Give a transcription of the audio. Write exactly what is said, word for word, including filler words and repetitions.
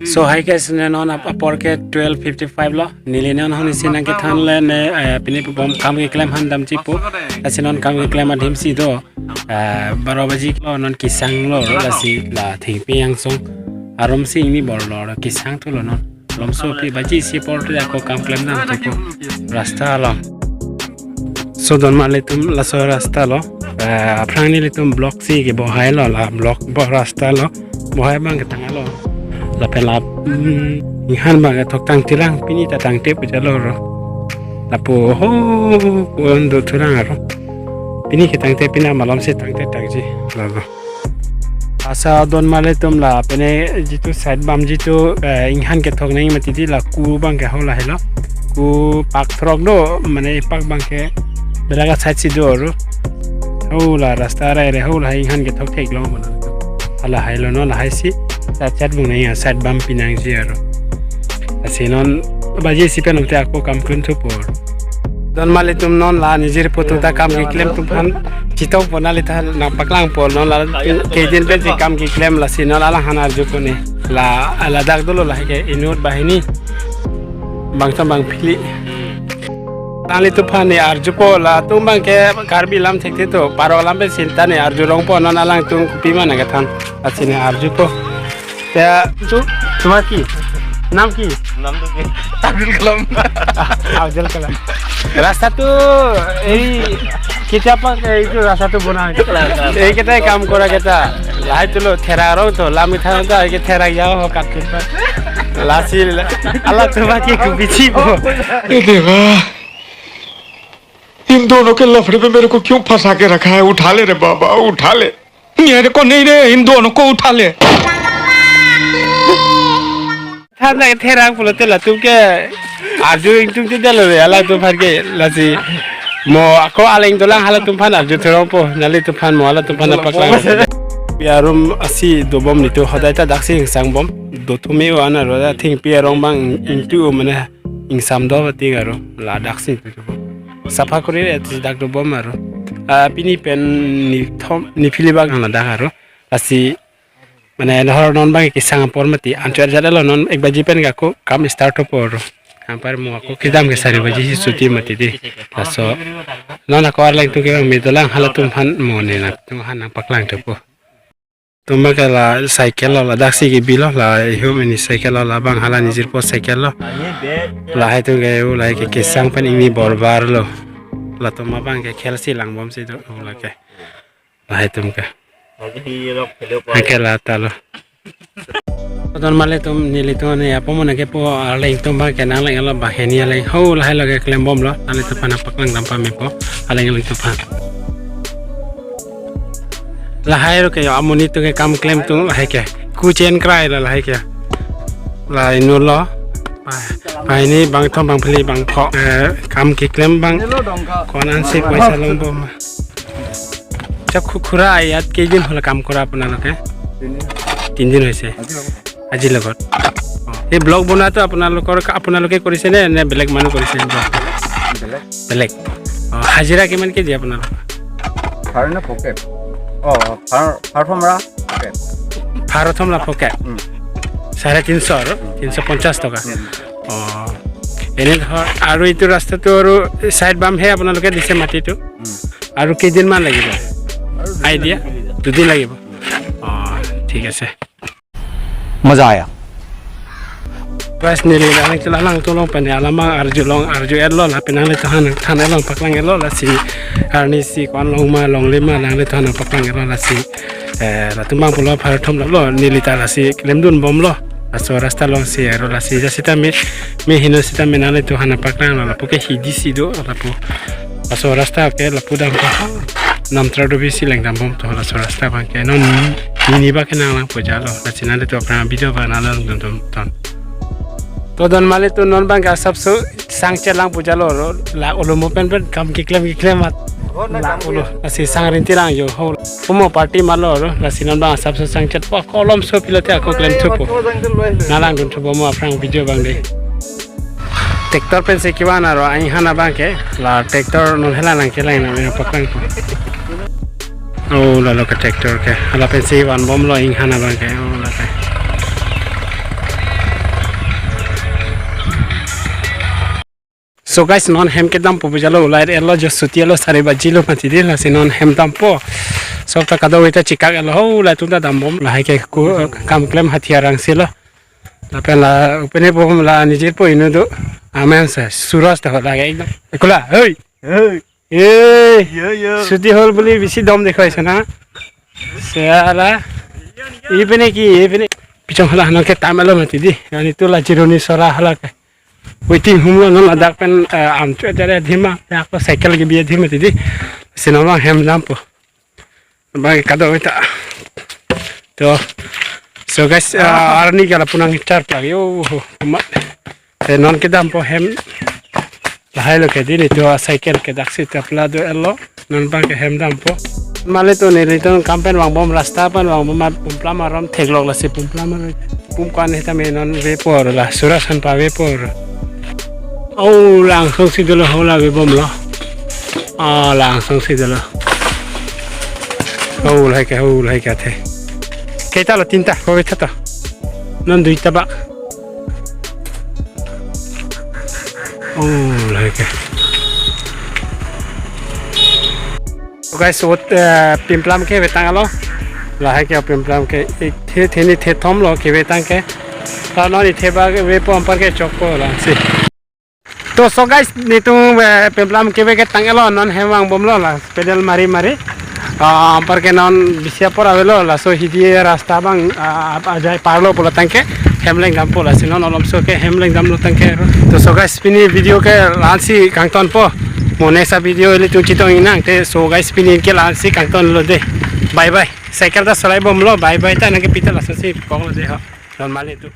So hi guys, ne non ap- apor ke twelve fifty-five lo. Neli non honi si nangkethan le ne, eh, pini pu bom kam keklem aphan damji po. Lasi non kam keklem adim si do. Eh, baro baji lo non kesang lo, lasi la thengpi angsong arum si ingni bor lo, kesang thu lo non. Lomso pi baji isi apor te ako kam klem damji po. Rasta along. So don malitum laso rasta lo. Eh, aphrang nelitum block si ke bohai lo, la block bo rasta lo. Bohai abang ketang lo. Lapen la, mm, inghan abang kethok tangte lang, pini ta tangte puja lo ro. Lapu ho, kuan do thurang aro. Pini ketangte pini malom si tangte tangji. Lalo. Asa don malitum la pene jitu side bam jitu, eh, inghan kethok nang mati di la ku abang ke ho lahelo. Ku pak throk do, mane pak abang ke belaga side si do aro. Ho la rasta rai re ho la inghan kethok thek lo mane. Hala hai lo non lahai si. Chat chat bung nang side bam pinangji aro. Lasi non baji isi pen ute ako kam klem thu por. Don malitum non la nijir pu atum ta kam keklem atum aphan chetong po, neli ta nangpaklang po non la kejin pen si kam keklem, lasi non alangphan arju po ne. La ladak dolo lahai ke inut banghini bangthom bangphli. Nanglitum aphan ne arju po, latum abang ke Karbi alam thekthe to, paro alam pen sinta ne arju rong po non alangtum kopi ma nangkethan. Lasi ne arju po. Ya, tu, তোমার কি? নাম কি? নাম তো কি? আব্দুল কালাম। আব্দুল কালাম। রাস্তা তো এই কেতিয়া পা এই তো রাস্তা তো বনা হয়েছে। এই কেইটাই কাম কৰা কেইটা। Lahai tulo thera rong to, lam ithan to, ai ke thera ya ho kat kit pa. Lasi, ala tu ba ki kubichi po. ए देवा, इन दोनों के लफड़े में मेरे को क्यों फंसा के रखा है? उठा ले रे बाबा, उठा ले। मेरे को नहीं रे, इन दोनों को उठा ले। Than na therang pulote latum ke arju ingtung ti dalo re, alangtum aphan ke lasi mo ako aling dolang halatum aphan arju therong po, nanglitum aphan mo halatum aphan paklang. Pi arum asi dobom nelitum hodai ta daksi ingsang bom, dothum e-o ana ro da thengpi arong abang ingtu mane ingsam do bati aro ladak si tu. Sapha kori re dak dobom aro. Ah, pini pen nithom niphli abang ladak aro. Lasi mane nahor non abang kesang apor mati anchot jat lo non ek baji pen ako kam start ho por. Anpar mo ako kedam ke sari baji si chuti mati di. Laso non ako arleng tu ke bang me dolang halatum aphan mo ne nangtum aphan nangpaklang thu po. Tum abang ke la cycle lo, ladak si kebi lo, la ihum ini cycle lo, labang hala nijir po cycle lo. Lahai tu ke u lahai ke kesang pen ingni borbar lo. Latum abang ke khel si lang bom si do u lake. Lahai tum ke. Anke la ta lo. Don malitum nelitum ne apo mo nangkepo arleng tum abang ke nanglang lo banghini arleng ho lahai lo ke klem bom lo. Nanglitum aphan paklang dam pame po. Arleng arleng tum aphan. Lahai ro ke yo amonit tum ke kam klem tum lahai ke. Kuchen krai lo lahai ke. La inut lo. Banghini bangthom bangphli bangpho. Eh, kam keklem abang. Ko-an si poisa long bom. আচ্ছা, খু- খুৰা, ইয়াত কেইদিন হ'ল কাম কৰা আপোনালোকে? তিনিদিন। তিনিদিন হৈছে। আজি হ'ব। আজি লগত। অ। এই ব্লগ বনোৱাটো আপোনালোকৰ, আপোনালোকে কৰিছে নে, নে বেলেগ মানুহ কৰিছে ব্লগ? বেলেগ। বেলেগ। অ, হাজিৰা কিমানকে দিয়ে আপোনালোকৰ? ভাড়া নে পকেট? অ, ভাড়া, ভাড়া থমৰা পকেট। ভাড়া থমৰা পকেট? উম। চাৰে তিনিশ আৰু? উম। তিনিশ পঞ্চাশ টকা? উম। অ। এনে ধৰ, আৰু এইটো ৰাস্তাটো আৰু চাইড বামহে আপোনালোকে দিছে মাটিটো? উম। আৰু কেইদিনমান লাগিব? আৰু দুদিন আইডিয়া? লাগিব। দুদিন লাগিব? অ, ঠিক আছে। मजा आया। Guys, neli nangtum alangtum along pen alamang arjulong arju-etlo lapen nanglitum aphan than-etlo paklang-etlo lasi arni si ko-an long ma longle ma nanglitum aphan paklang-etlo lasi, eh, latum abang pulo phar thom lo neli ta lasi klemdun bomlo. Laso rasta along si aro lasi ja sitame, me heno sitame nanglitum aphan paklanglo lapu ke hidi si do lapu. Laso rasta ke lapu dam ke namtra dobi si lengdam bom to laso rasta abang ke non nini ba ke nanglang pujalo. Lasi nanglitum aphrang video ba nangdun dun ton. To don malitum non abang ke asapso sangchet lang pujalo ro la olo mo pen pen kam keklem keklem mat. La olo lasi sang rinti lang yo ho. Kumo party malo ro lasi non abang asapso sangchet po kolom so pilote ako klem thupo. Nanglang dun thupo mo aphrang video abang de. Tractor pen si kevan aro inghan abang ke la tractor non hela nangkelang nang paklang po. Oh, lalo ke tractor ke. Hala pen si van bomlo inghan abang ke. Oh, la ke. So guys, non hem kedampo pu jalo, ulai elo jo suti elo sari baji lo mati di, lasi non hem dampo. So ta kadokave ta chikak elo ho, ulai tung ta dambom, lahai ke ku, kam klem hathiar angsi lo. Lapen la upene bom la nijir po inu do. Amen sa, suras ta lage ekdom. Ekula, hei. Hei. Eh, Yo, yo. Suti hol buli bisi dom dekhoi sana. Sela. Ipene ki, ipene. Pichong hala non ke tam elo mati di. Nani tu la Jironi sora hala ke. Waiting room lo non ladak pen, eh, amchu jare dhima. Ya ko cycle ke biya dhima mati di. Sino ma hem dampo. Bang kadokave ta. To. So guys, uh, arni ke lapu nangchar plak yo. Amat. Te non kedampo hem. Lahai lo ke di, nelitum acycle ke daksi ta pla do elo. Non bang ke hem dampo. Male to nelitum kam pen vangbom, rasta pen vangbom, ma pumplam aram theklok, lasi pumplam aram. Pum ko-an heta me non ve por la, suras han pa ve por. Oh, langsung si dolo, ho la ve bom lo. Ah, langsung si dolo. Oh, lahai ke, oh, lahai ke the. Keita lo, tinta, ko keita to. Non duita bak. Oh, lahai ke. So guys, what, eh, pimplam ke vetang alo. Lahai ke pimplam ke, ik the, theni the thom lo ke vetang ke. Ta non ithe bak vepo, anpar ke chokpo la si. To so guys, nelitum, eh, pimplam keve ketang elo, non hem vangbom lo la, pedal mari mari. Ah, anpar ke non bisi apor avelo, laso hidi rasta bang, ah, ajai parlo pulo tangke, hem leng dampo, lasi non olom so ke hem leng damlo tangke. To so guys, pini video ke la-ansi kangtonpo. Mo next video ilitum chetong ingnang te, so guys, pini ke la-ansi kangton lo de. Bye bye. Cycle ta solai bom lo, bye bye ta nang ke pita laso si kong lo de ho. Non male tu.